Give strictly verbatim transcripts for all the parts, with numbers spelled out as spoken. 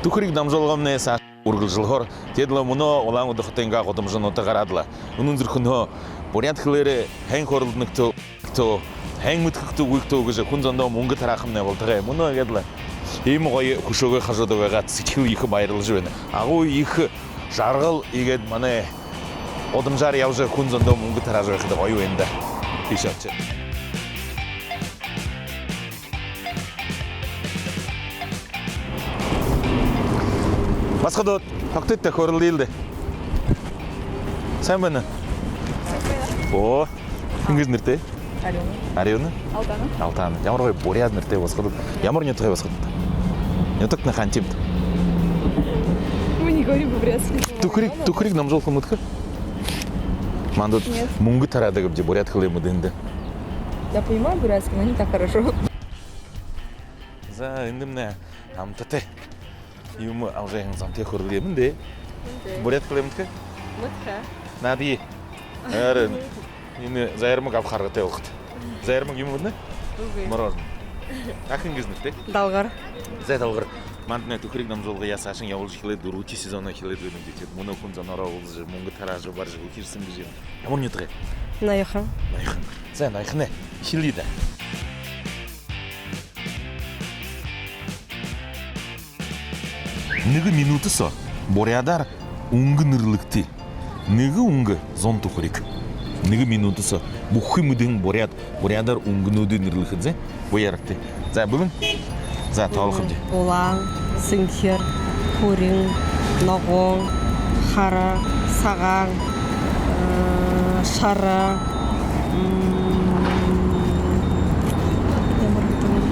«Түхэриг» дамжуулгамнай саа үргэлжэлхөөр. Тиигээд лэ мүнөө Улаан-Үдэ хотынгаа гудамжануудта гараад лэ, үнэн зүрхэнһөө буряад хэлээрээ һайн хөөрэлдэнэ гүт, гүт, һайн мэдэхэ гүт, үгы гүт гэжэ хүн зондоо мүнгэ тараахамнай болтогой. Мүнөө иигээд лэ иимэ гоё хүшөөгэй хажууда байгаад сэдьхэл ехэ баярлажа байна. Агуу ехэ жаргал иигээд манай гудамжаар ябажа, хүн зондоо мүнгэ тараажа байхада гоё байна даа. Тиишээ ошоё. Басагад, тогтыт даа, хөөрэлдэел даа. Сайн байна. Оо, хэн гэжэ нэрэтэйб? Арюуна. Арюуна? Алтана. Алтана. Ямар гоё буряад нэрэтэй басагад. Ямар нютагай басагад? Нютагтнай хаанахибта? Мы не говорим по-бурятски. «Түхэриг», «Түхэриг» дамжуулга мэдэхэ гүт? Манда мүнгэ тараадаг гүбди, буряад хэлээ мэдэндэ. Я понимаю бурятский, но не так хорошо. За, эндэмнай амтатай юумэ абажа һэн зон, тээ, хөөрэлдэе. Мэндэ. Мэндэ. Буряад хэлэ мэдэхэ гүт? Мэдэхэ. Наадая. Ара, энэ зайрмаг абаха аргатай болохот. Зайрмаг юумэ мэдэнэ? Үгы. Мороженое. А хэн гэжэ нэрэтэйб? Далгар. За, Далгар. Манднай «Түхэриг» дамжуулгаяа саашань ябуулжа эхилээд, дүрбэдэхи сезоноо эхилээд байнабди. Тиигээд мүнөө хүн зоноороо уулзажа, мүнгэ тараажа, барижа, хэлэхэ ёһотой гэжэ. Ямар нютагайб? Ноёхон. Ноёхон. За, Ноёхоной, эхилэе даа. Нэгэ минута соо буряадаар үнгэ нэрлэгты. Нэгэ үнгэ зуун түхэриг. Нэгэ минута соо бүхы мэдэһэн буряад, буряадаар үнгэнүүдые нэрлэхэ гэжэ. Бү ярагты. За, бэлэн? За, тоолохобди. Улаан, сэнхир, хүрин, ногоон, хара, сагаан, э, шара, м, ямар юм,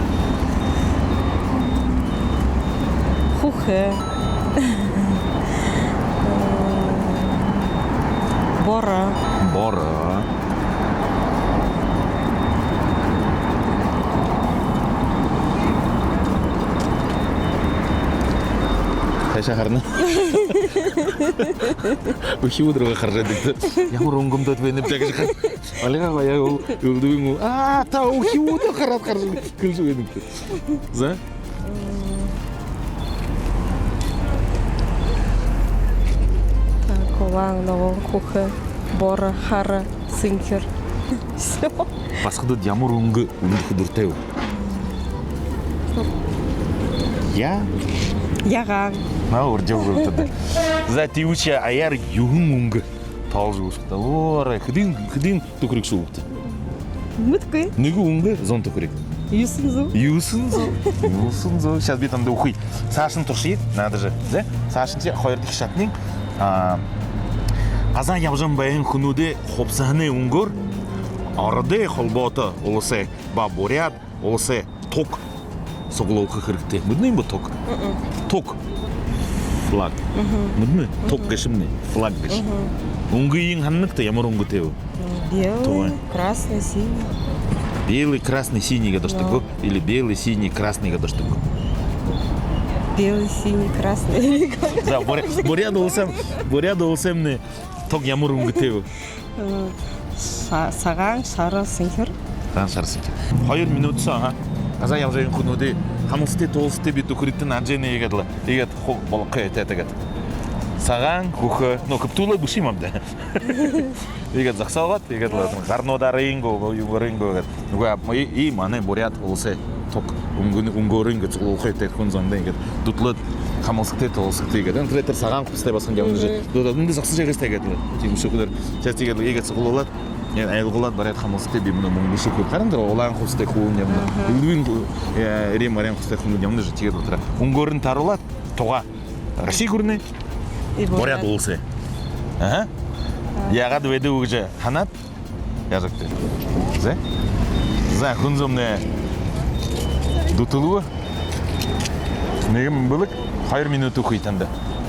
хүхэ, э, боро. Боро. Хайшаа харана? Үхибүүд руугаа хаража байдаг. Ямар үнгэтэй байнаб даа гэжэ хар-, алигаа гоё, эл-, элдэбын ү-, аа, та үхибүүдые хараад, хаража хэлэжэ байдаг. За? Так, улаан, ногоон, хүхэ, боро, хара, сэнхир. Всё. Басагад, ямар үнгэ үндэхэ дуратай бэ? Я? Ягаан. Наа, уржа үгөөд даа. За, тиибэшье аяар юһэн үнгэ тоолжо үзэхэдэ. Оо, арай, хэдын, хэдын түхэриг шүүбта? Мэдэхэгүй. Нэгэ үнгэ зуун түхэриг. Юһэн зуун. Юһэн зуун. Юһэн зуун. Сейчас би танда үгэхэб. Саашань туршая. Наадажа. За? Саашань, тээ, хоёрдохи шатань. А, газаа ябажа байһан хүнүүдэй хубсаһанай үнгөөр Ородой Холбоото Уласай ба Буряад Уласай туг суглуулха хэрэгтэй. Мэдэнэ юм бэ туг? Мгм. Туг. Флаг. Мгм. Мэдэнэ? Туг гээшэмнай. Флаг гээшэ. Мгм. Үнгыень һанана гүт, ямар үнгэтэй бэ? Белый, красный, синий. Белый, красный, синий гэдэг ошодог гү? Или белый, синий, красный гэдэг ошодог гү? Белый, синий, красный. За, Буря-, Буряад Уласай, Буряад Уласаймнай туг ямар үнгэтэй бэ? М, са-, сагаан, шара, сэнхир. Сагаан, шара, сэнхир. Хоёр минута соо, аха. Газаа ябажа байһан хүнүүдые хамһалсагтай, тууласагтай, би түхэригтэ наадажа байнаб, иигээд лэ. Иигээд хуу болохо ёһотой, тиигээд. Сагаан, хүхэ. Ну, хэбтүүлээд бэшэ юм ааб даа. Иигээд зогсоогоод, иигээд лэ гарнуудаарынь гү, юугээрынь гү, иигээд. Нүгөө, а, и, и манай Буряад Уласай туг үнгэн-, үнгөөрынь иигээд суглуулха ёһотой хүн зондо, иигээд дүтэлөөд, хамһалсагтай, тууласагтай, иигээд. Энтрэ тэрэ сагаан хубсаһатай басаган ябана жэ. Мгм. Дуу-, дуу-, эндэ зогсожо байгыш, тиигээд лэ. Тиимэ шүүхэдээр. Сейчас тиигээд лэ иигээд суглуулаад, иигээд айлгуулаад бариад, хамһалсагтай би мүнөө мүнгэ шүүхэб. Харана даа, улаан хубсаһатай хүн ябана. Аха. Элдэбын, э, эрье маряан хубсаһатай хүн ябана жэ, тиигээд лэ тэрэ үнгөөрынь тааруулаад, тугаа Росси гүрэнэй, и Буряад Буряад Уласай. Аха. А. Яагаад бэ даа, үгы жэ һанаад, яажа үгтэ. За? За, хүн зомнай дүтэлөө. Нэгэн бэлэг, хоёр минута үгэхэб танда.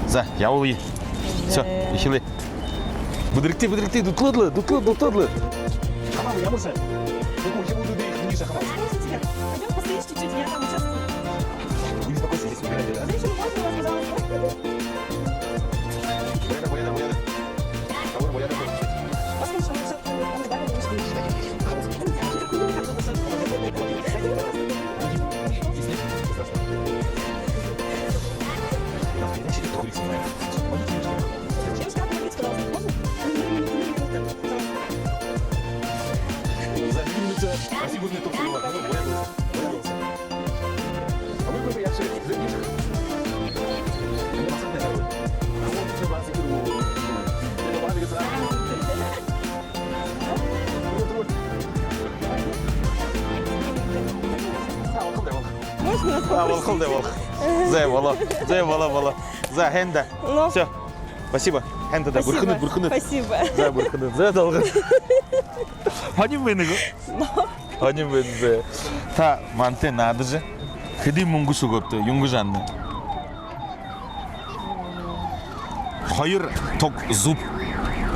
За, ябуулая. Всё, эхилээ. Бэдэрэгты, бэдэрэгты, дүтэлөөд лэ, дүтэлөөд, дүтэлөөд лэ. Можно? А, болохол даа, болохол. Зэ, болоо. Зэ, болоо, болоо. Зэ, һайн даа. Ну. Всё. Спасибо. Һайн даа, спасибо. Бүрхэнүүд, бүрхэнүүд. Спасибо. Зэ, бүрхэнүүд. Зэ, долгор. Һонин байна гү? Ну. Һонин байна, зэ. Та мантай наадажа, хэды мүнгэ шүүгээбта, юун гэжэ һанана? Хоёр туг зүб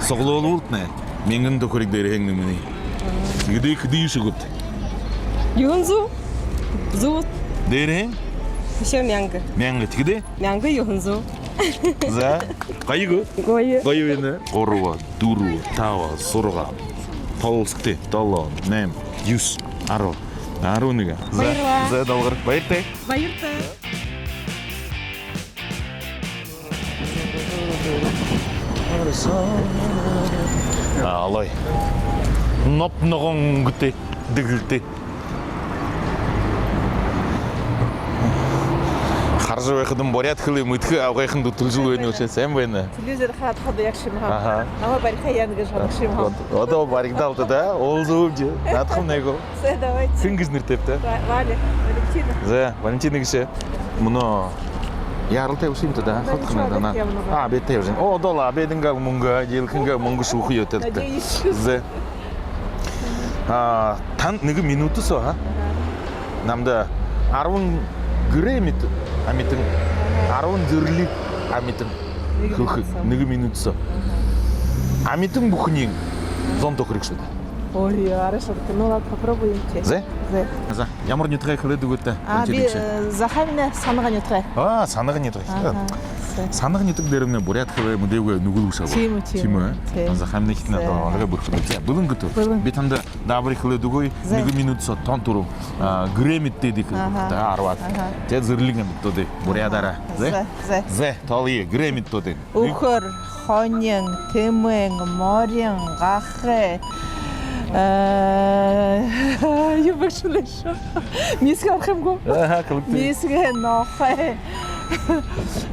суглуулбал, мянган түхэриг дээрэһээнь нэмэнэ. Тиигээд хэды шүүгээбта? Юһэн зуу. Зуу. Дээрэһээнь? Ещё мянга. Мянга. Тиигээд? Мянга юһэн зуу. Зэ. Гоё гү? Гоё. Гоё байна. Гурба, дүрбэ, таба, зургаа. Тоолсогты. Долоон, найма, юһэн, арбан. Арбан нэгэ. Зэ. Баярлаа. Зэ, долгор. Баяртай. Баяртай. Алай. Ноп ногоон үнгэтэй, дэгэлтэй. Хаража байхадам буряад хэлэ мэдэхэ абгайхан дүтэлжэл байна гээшэ, һайн байна. Телевизор хараад ходо яг шимһаа. Аха. Намайе бариха яана гэжэ һанагша юм һаа. Од-, одоо баригдаал даа, да? Уулзабди. Наадахамнай гү? Зэ, давайте. Хэн гэжэ нэрэтэйбта? Ва-, Валя. Валентина. Зэ, Валентина гээшэ. Мүнөө яаралтай бэшэ юм даа, да? Ходо ханаа даа. А, обедтэ ябажа байна. О, долоо, обедынгаа мүнгэ, диилэхынгээ мүнгэ шүүхэ ёһотойт. Надеюсь. Зэ. А, тан нэгэ минута соо, а? Намда арбан гэрэй амит-, амитан, арбан зэрлиг амитан. Нэгэ минута соо. Нэгэ минута соо. Амитан бүхэниинь зуун түхэриг шүүгыт. Ой, хорошо. Ну ладно, попробуем. Зэ? Зэ. Зэ. Ямар нютагай хэлээд үгыт даа? А, би, э, Захааминай Санага нютагай. А, Санага нютагай. Аха. Зэ. Санага нютаг дээрэмнай буряад хэлэ мэдээгүй нүгэл бэшэ. Тиимэ, тиимэ. Тиимэ. Тиимэ. Захааминай хитэн. Зэ. Аха. Бэлэн гүт? Бэлэн. Би танда даабари хэлээд үгөө. Зэ. Нэгэ минута соо тон түрүүн. А, гэрэй амитадые хэлэхэ. Аха. Таа, арбаад. Аха. Тээ, зэрлиг амитадые буряадаараа. Зэ? Зэ, зэ. Зэ, тоолоё, гэрэй амитадые. Үхэр, хонин, тэмээн, морин, гахай. Э, юун бэ гээшэб лэ шуу? Миисгэй орохо юм гү? Аха, хэлэгты. Миисгэй, нохой.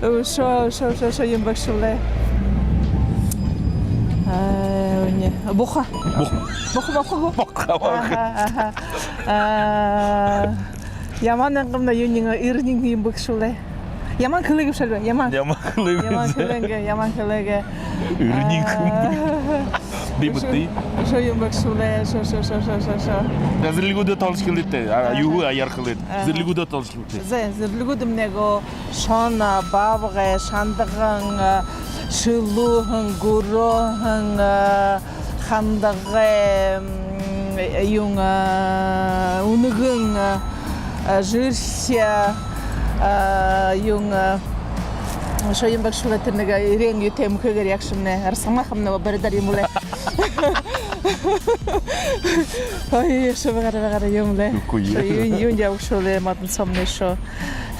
Үшөө, үшөө, үшөө, үшөө юун бэ гээшэб лэ? Э, үни. Буха. Буха. Буха болохо гү? Буха болохо. Аха, аха. Э, ямаан ангамнай юуниинь, эрынь юун бэ гээшэб лэ? Ямаан хэлээгүйб шуу, ямаан. Ямаан хэлээгүйб. Ямаан хэлээгүйб, ямаан хэлээгүйб. Эрынь юм. Аа. Дэмэтэй. Шуу юун бэ гээшэб лэ, шуу, шуу, шуу. Зэ, зэрлигүүдээ тоолжо хэлыт даа. А, юу, аяар хэлыт. Аа. Зэрлигүүдээ тоолжо хэлыт даа. Зэ, зэрлигүүдымнай гү, шоно, баабгай, шандаган, шэлүүһэн, гүрөөһэн, хандагай, м, юун, а, үнэгэн, а, жэрхи, а, юун, а, шуу юун бэ гээшэб лэ, тэрэ нэгэ эреэн юутэй эмхэгэр ябагшамнай, росомахамнай, буряадаар юун лэ. Ой, шуу, багаар, багаар юун лэ. Үгы. Шуу юун, юун ябагшаб лэ, модон соомнай шуу.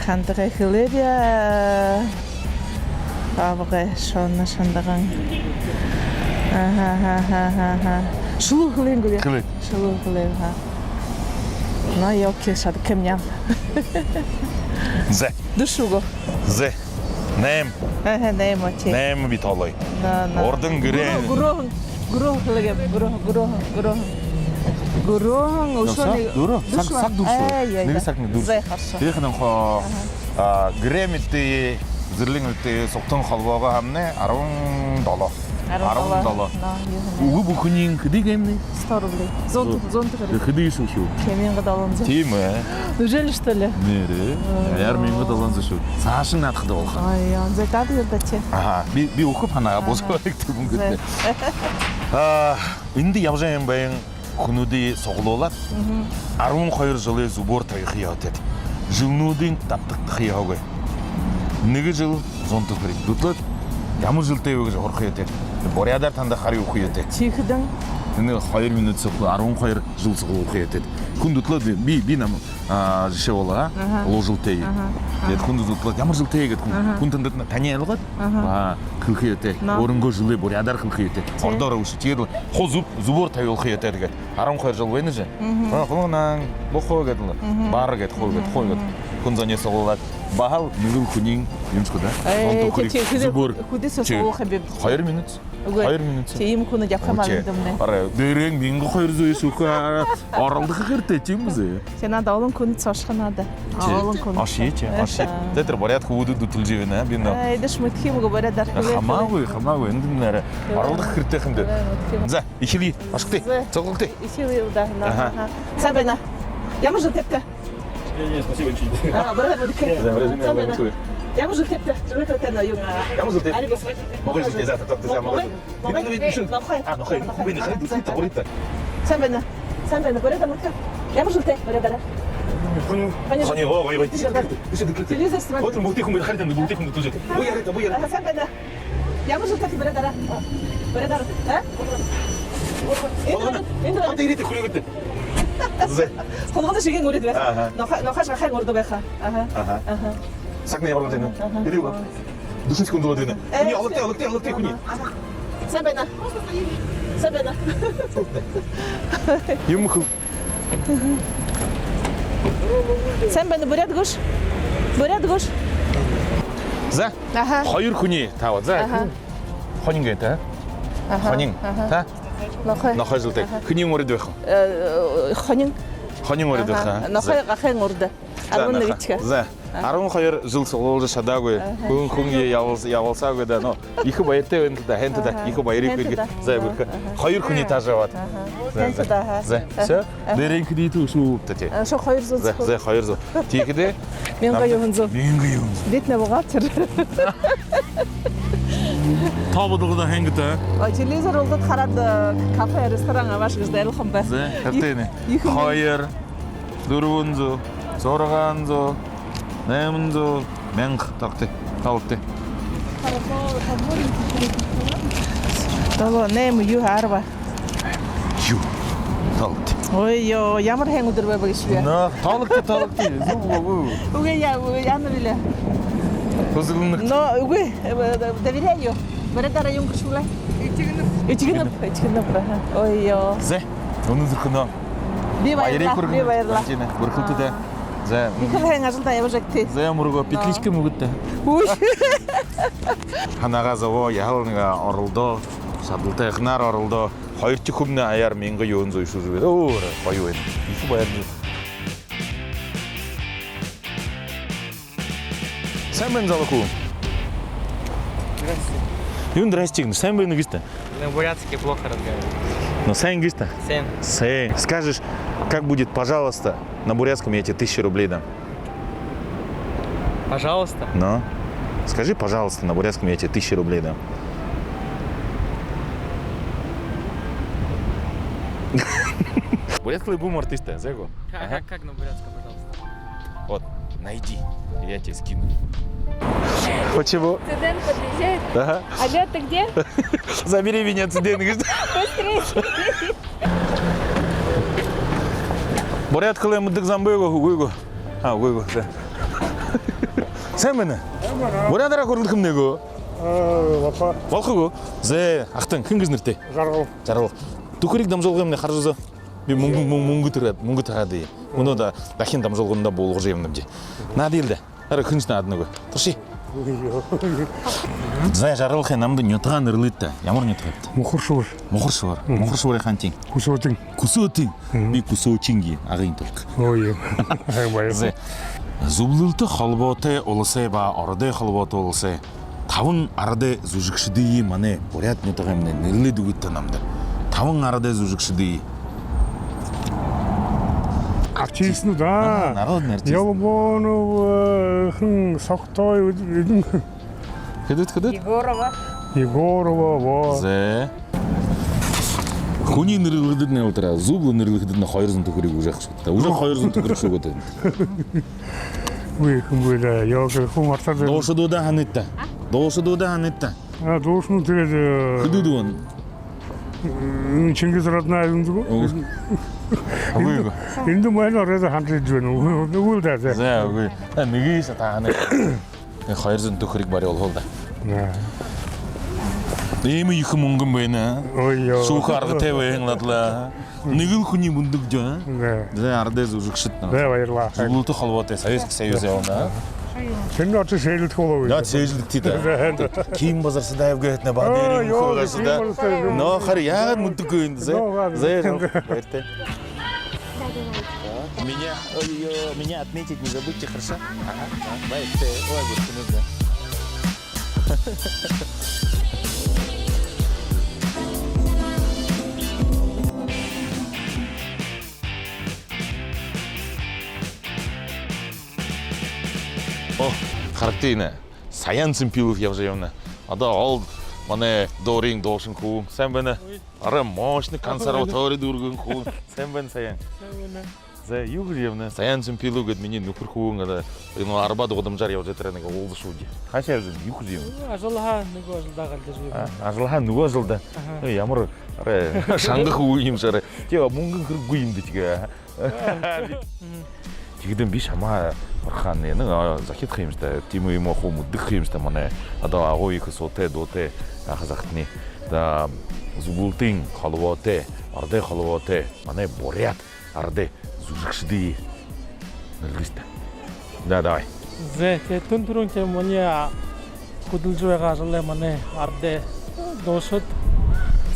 Хандагай хэлээб, а, баабгай, шоно, шандаган. Аха, аха, аха, аха. Шэлүү хэлээнгүй лэ. Хэлээ. Шэлүү хэлээб, ха. Но, ёо, окей, шадагшам ням. Зэ. Дүшэ гү? Зэ. Найма. Аха, найма, окей. Найма би тоолоё. Да, да. Урдань гэрэй. Гүрөө, гүрөө. Гүрөө хэлээгүйб, гүрөө, гүрөө, гүрөө. Гүрөө, үшөө нэгэ. Дүрбэ. Саг, саг дүрбэ. Ай, ай, нэгэ саг, нэгэ дүрбэ. Зэ, хорошо. Тиихэдэнь хуу, аха, а, гэрэй амитадые, зэрлиг амитадые сугтан холбоогоо һаамнай арбан долоо. Арбан долоо. Арбан долоо. Но, юу. Үгэ бүхэниинь хэды гээшэб? Сто рублей. Зуун, зуун түхэриг. Хэды шүүшүү? Тиимэ, мянга долоон зуун. Тиимэ. Неужели, что ли? Нээрээ. Ой. Аяар мянга долоон зуун шүүшүү. Саашань наадахада болохо. Ой, ёо, зэ, таад ердэ чи. Аха, би, би үгэхэб һанаа, аха, бусаба. Тиимэ гү? Зэ. А, эндэ ябажа байгаа юм байна. Хүнүүдые суглуулаад, мгм, арбан хоёр жэлээ зүбөөр табиха ёһотойт. Жэлнүүдынь дабтагдаха ёһогүй. Нэгэ жэл зуун түхэриг дүтэлөөд, ямар жэлтэйб гэжэ һураха ёһотойт. Буряадаар танда харюу үгэхэ ёһотойт. Тиихэдэнь Энэ хоёр минута суглуулаад, арбан хоёр жэл суглуулха ёһотой. Хүн дүтэлөөд, би, би намда, а, жэшээ болгоо, а? Аха. Олон жэлтэй. Аха. Тиигээд хүн дүтэлөөд, ямар жэлтэй гээд хүн. Аха. Хүн танда таниие ойлгоод, аха, баһа хэлэхэ ёһотой. Но. Өөрынгөө жэлээ буряадаар хэлэхэ ёһотой. Тии. Ородоор үшөө. Тиигээд лэ хуу зүб, зүбөөр табилха ёһотой гээд. Арбан хоёр жэл байна жэ. Мгм. А, Хулганан, Бохо гээд лэ. Мгм. Бар гээд, хуу гээд, хуу гээд. Мгм. Хүн зониие суглуулаад. Баһал нэгэл хүниие юуншье хуу даа. Э, зондоо тии, хүреэ тии, хүдэ, зүбөөр. Хүдэ суглуулха бэ. Хоёр минута. Үгы. Хоёр минута. Тии, иимэ хүнүүд ябаха юм аа даа. Аре, дээрэнь мянга хоёр зуун шүүхэ, оролдохо хэрэгтэй, тиимэ бэзэ? Тии, надаа олон хүнүүд ошохо надаа. Тии. Олон хүнүүд. Ошоё, тии, ошоё. Аха. Тиигээд тэрэ буряад хүбүүд дүтэлжэ байна, би нөө. Э, эдэш мэдэхэ юм гү буряадаар хэлээ. Хамаагүй, хамаагүй, эндэ нээрээ оролдохо хэрэгтэй юм даа. Э, мэдэхэ юм. За, эхилэе, ошогты. За. Суглуулты. Эхилэе даа, на. Аха. Аха. Сайн байна. Ямар жэлтэйбта? Не, не, спасибо, ничего. А, буряад мэдэхэ. Да, буряад мэдэхэ. Сайн байна. Ямар жэлтэйбта? Жэлтэй байна юу? Ямар жэлтэй? Ари бас. Могой жэлтэй, завтра, завтра, завтра могой. Могой? Могой? Нохой. А, нохой. Нохой. Блин, нохой, тут табуретка. Сайн байна. Сайн байна. Буряадаар мэдэхэ. Ямар жэлтэй буряадаараа? Хонин. Хонин. Хонин, о, ой, ой. Телевизор смотри. Вот, бүгдые хүн, харин бүгдые хүн тут же. Ой, ярата, ой, ярата. Аха, сайн байна. Ямар жэлтэйбта буряадаараа? Буряадаараа, а? Хулганан. Эндэ, эндэ. Хата ирэхэ хүлеэгты. Зэ. Хулганан шэгээн урид байха. Аха. Нохой, нохой шэгээн урид байха. Аха. Аха. Аха. Сагнай ямар болоод байна? Аха. Ирэе гү? Дүшэн секунд болоод байна. Э, хүниие, ологты, ологты, ологты, хүниие. Аха. Сайн байна. Сайн байна. Юм хэл. Сайн байна, буряад гүш? Буряад гүш? За. Аха. Хоёр хүниие табаад. За. Аха. Хонин гээд, а? Аха. Хонин. Аха. Та? Нохой. Нохой жэлтэй. Аха. Хэниие урид байха? Э, хонин. Хонин урид байха. Аха. Нохой гахайн урид. За, арбан нэгэдэхи. За. Аха. Арбан хоёр жэл суглуулжа шадаагүй. Аха. Хүн хүниие ябал-, ябалсаагүй даа, но ехэ баяртай байнат даа, һайн даа. Аха. Ехэ баярые хүргэе. Һайн даа. За, бэрхэ. Аха. Хоёр хүниие таажа абаад. Аха. За, һайн даа. За, за. Аха. Всё? Аха. Дээрэнь хэдытэй үшөө үбтэ тии. А, үшөө хоёр зуун. За, за, хоёр зуун. Тиихэдэ мянга юһэн зуун. Мянга юһэн зуун. Бидэнэй бухгалтер. Тоо бодолгодо һайн гүт? Ой, телевизор урдад хараад, э, кафе, ресторан абааш гэжэ дайралхам бэ. За, һайн даа. Ехэ, ехэ. Хоёр. Дүрбэн зуун, зургаан зуун, найман зуун, мянга. Тоологты. Тоологты. Долоо, найман, юһэн, арбан. Юу? Тоологты. Ой, ёо, ямар һайн үдэр байба гэжэ бэ. Но, тоологты, тоологты. Зүб, зүб. Үгы, яа, үгы, яана бэлэй. Хүзэлнэ. Но, үгы, э, доверяю. Буряадаараа юун гэжэ бэлэй? Этигэнэб. Этигэнэб, этигэнэб, аха. Ой, ёо. Зэ, үнэн зүрхэнһөө. Би баярлаа, би баярлаа. Баярые хүргэнэб. Бэрхэнүүд даа. За. Ехэл һайн ажалда ябажа байгты. За, мүргөө, но, петличка мүгөөд даа. Үй. Һанаагаа зобоо, яһала нэгэ оролдоо, шадалтайханаар оролдоо. Хоёрдохи хүмнай аяар мянга юһэн зуун шүүжэ байна. Оо, гоё байна. Ехэ баярлаа. Сайн байна, залуу хүн. Здрасте. Юун здрасте гэнэ, сайн байна гээшэ даа. На бурятский плохо разговариваю. Ну, сайн гээшэ даа. Сайн. Сайн. Скажешь, как будет «пожалуйста» на бурятском, я тебе тысячу рублей дам? Пожалуйста? Ну. Скажи «пожалуйста» на бурятском, я тебе тысячу рублей дам. Буряадхи хэлэ бү мартыш даа, зай гү? Как, аха, как, как на бурятском, пожалуйста? Вот, найди, я тебе скину. Почему? Цыден подъезжает. Ага. Алло, ты где? Забери меня, цыден, говорит. Быстрее. Буряад хэлэ мэдэдэг зон бии гү, үгы гү? А, үгы гү, зэ. Сайн байна. Буряадаараа хөөрэлдэхэмнай гү? Э, болохо. Болохо гү? Зэ, ахатан, хэн гэжэ нэрэтэйбта? Жаргал. Жаргал. Түхэриг дамжуулгымнай хаража үзөө. Би мүнгэ, мүн-, мүнгэ тараад, мүнгэ тараад. Мүнөө даа, дахин дамжуулганда буулгажа ябанабди. Наадая л даа. Ара, хэншье наадана гү? Турши. Зай, Жаргалхай, намда нютагаа нэрлыт даа. Ямар нютагайбта? Мухар-Шэбэр. Мухар-Шэбэр. Мгм. Мухар-Шэбэрэй хаанахиин? Хүсөөтын. Хүсөөтын. Мгм. Би Хүсөөтын гээ, Агын толгой. Ой, баярлаа. Зай. Зүблэлтэй холбоотой уласай ба ородой холбоотой уласай табан арадай зүжэгшэдые манай буряад нютагаймнай нэрлээд үгыт даа намда. Табан арадай зүжэгшэдые. Артистнууд, а? Ага, народный артист. Елбонов, э, хэн, Согтой, эдэн. Хэдыт, хэдыт? Егорова. Егорова, во. Зэ. Хүниие нэрлэхэдэтнай, тэрэ зүб лэ нэрлэхэдэтнай хоёр зуун түхэриг үгэжэ ябаха шүү дээ. Уже хоёр зуун түхэриг шүүгээд байна. Үгы, хүн бэлэй, ёо, хүн мартаад байна. Дуушадуудаа һанаял даа. А? Дуушадуудаа һанаял даа. А, дуушадуудаа тиигээд, э, хэдыдэб? М, Чингис Раднаев юм зүгөө? Үгы, үгы. Эндэ манай оройдоо хандажа байна. Үгы, үгы л даа, за. За, үгы. Э, нэгэ сатаанай. Э, хоёр зуун түхэриг барюулха л даа. Да. Иимэ ехэ мүнгэн байна. Ой, ёо. Шүүхэ аргатай байна лэ даа. Нэгэл хүнэй мүнгэ гэжэ, а? Да. За, арадай зүжэгшэд. Да, баярлаа. Зүблэлтэй холбоотой, Советский Союз ябана, а? Тэндэ ошожо шэжэлдэхэ болоо. Да, шэжэлдэгты даа. Да, да. Ким Базарсадаев гээд нэ, баһа дээрэ юм хөөрэжэ даа. Ким Базарсадаев. Но, харин яагаад мүнгэ гээн, за? Но, ладно. За, за, баяртай. Меня, ой, ё, меня отметить не забудьте, хорошо? Ага, ага. Баяртай. Ой, вот, ну да. О, харагты энэ. Саян Цымпилов ябажа ябана. Одоо ол манай дууриин дуушан хүн. Сайн байна. Ой. Арай мощный консерватори дүүргэһэн хүн. Сайн байна, Саян. Сайн байна. За, юу гэжэ ябана? Саян Цымпилов гээд минии нүхэр хүн, одоо энэ Арбат гудамжаар ябажа тэрэ нэгэ уулзашуу даа. Хаашаа ябажа ябана? Юу гэжэ ябана? Ажалһаа нүгөө ажалдаа галдажа ябана. А, ажалһаа нүгөө ажалдаа. Аха. Э, ямар арай шанга хүн юм ши арай. Тиигээ мүнгэн хэрэггүй юм даа тиигээ. Мгм. Тиигээд би шамһаа орхоно, нэгэ, а, захиха юм шта. Тиимэ юумэ хуу мэдэхэ юм шта манай. Одоо агуу ехэ суутай, дуутай аха захатнай. Да, зүблэлтын холбоотой, арадай холбоотой манай буряад арадай зүжэгшэдые нэрлэе шта. Да, давай. За, тиигээд түрүүн тиимэ манай, а, хүдэлжэ байгаа ажалай манай арадай дуушад,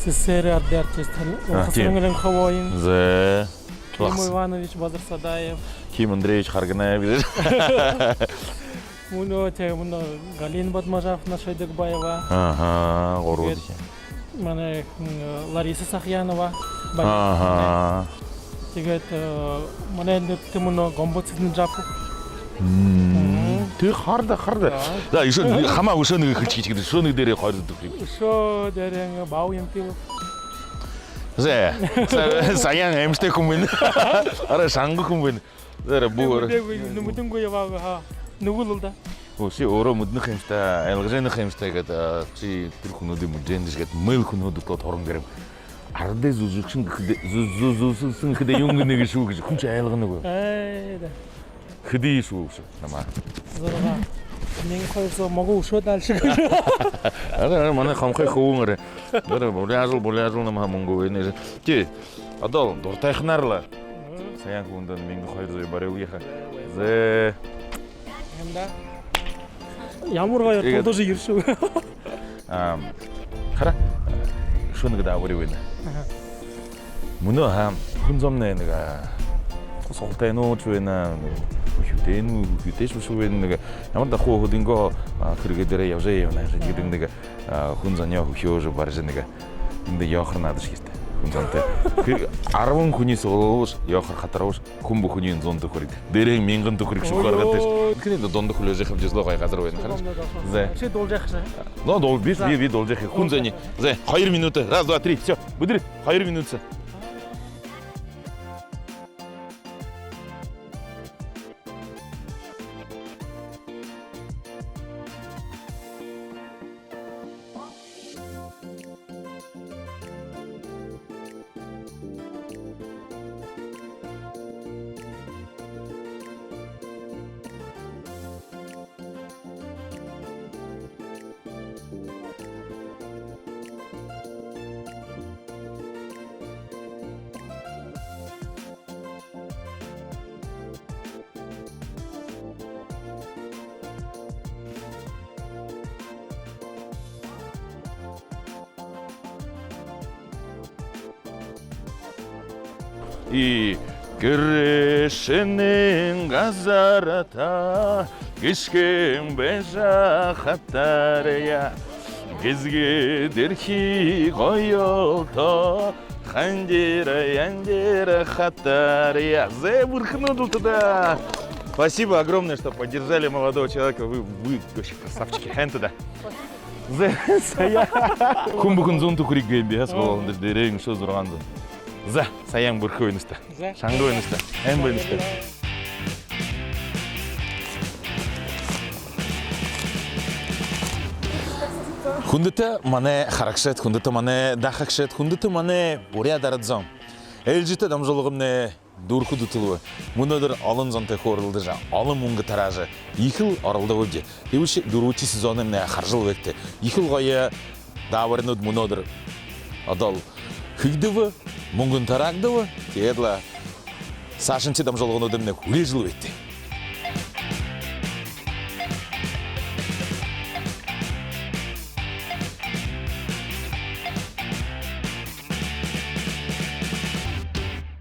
СССР-эй арадай артист, а, Ургасаран Ринховоин. За. Ким Иванович Базарсадаев. Ким Андреевич Харганаев гэжэ. Мүнөө, тиигээд мүнөө Галина Бадмажаповна Шойдагбаева. Аха, гурбан. Тиигээд манай, м, Лариса Сахьянова. Аха. Тиигээд, э, манай нэртэй мүнөө Гомбо Цыденжапов. Мм. Мгм. Тиигээ хара даа, хара даа. Да. За, үшөө хамаа үшөө нэгэ хэлэжэ үгэхэт. Үшөө нэгэ дээрээ хоёр зүгтэ. Үшөө дээрээ Бааб Ямпилов. За, Са-, Саян аймшагтай хүн байна. Арай шанга хүн байна. Зара, бү өөрөө. Мэдээгүй, нү-, мэдэнгүй ябаа ха. Нүгэл л даа. Оо, ши өөрөө мэдэнэ ха юм шта, ойлгожо байна ха юм шта гээд, а, ши тэрэ хүнүүдые мэдэжэ байна даа гээд, мэл хүнүүд дүтөө торон гэрэм. Арадай зүжэгшэн гэхэдэ, зү-, зү-, зүжэгшэн гэхэдэ юун гэнэ гээшэб гэжэ хүншье ойлгоно гү? Ээ, да. Хэды гээшэб намаа? Зургаа. Мянга хоёр зуу, могу үшөө дальше. Арай, арай, манай хамхай хүбүүн арай. Арай, булижал, булижал намһаа мүнгэ үгэнэ. Тии, одоо дуратайханаар лэ. Саян хүндэ мянга хоёр зуу барюулъя ха. Зэ. Ямар гоё. Тиигээд тулдажа ерэшэбэ. А, хара, үшөө нэгэ даабари байна. Аха. Мүнөө, а, хүн зомнай нэгэ, а, сугтайнууд байна, хүхюутэйнүүд, хүхюутэйшье бэшэ байна, нэгэ ямар даа хуу хүдынгөө, а, хэрэгэй дээрээ ябажа ябана гэжэ, тиигээд нэгэ, а, хүн зониие хүхюулжэ барижа нэгэ. Эндэ ёохор наадашье хэрэгтэй. Хүн зонтой. Хэ-, арбан хүниие суглуулжа, ёохор хатаржа, хүн бүхэниинь зуун түхэриг. Дээрэһээнь мянган түхэриг шүүхэ аргатай. Ой-ой. Тиигээд эндэ дунда хүлеэжэ ябажа, лэ гоё газар байна, хараш. Зэ. Ши дуулажа яахаш. Но, дуул-, би, би, би дуулажа яахаб. Хүн зониие. Зэ, хоёр минута. Раз, два, три, всё. Бэдэрыт. Хоёр минута. И гэршэнэй газарта гишгэн байжа хатарая. Гэзэгэ дэрхи гоёлто хандира яндира хатарая. Зэ, бэрхэнүүд лэ даа. Спасибо огромное, что поддержали молодого человека. Вы, вы вообще красавчики. Хэн тэ даа. Зэ, Саян. Хүн бүхэн зуун түхэриг гээ юм би, хас болондо дээрээ үшөө зургаан зуун. Зэ, Саян, бэрхэ байнаш даа. Зэ. Шанга байнаш даа. Һайн байнаш даа. Хүндэтэ манай харагшад, хүндэтэ манай дахагшад, хүндэтэ манай буряад арад зон. Ээлжээтэ дамжуулгамнай дүүрэхэ дүтэлөө. Мүнөөдэр олон зонтой хөөрэлдэжэ, олон мүнгэ тараажа, ехэл оролдообди. Тиибэшье дүрбэдэхи сезонымнай харжал байгты. Ехэл гоё даабаринууд мүнөөдэр одоол хэгдэбэ, мүнгэн тараагдаба. Тиигээд лэ саашанхи дамжуулгануудымнай хүлеэжэл байгты.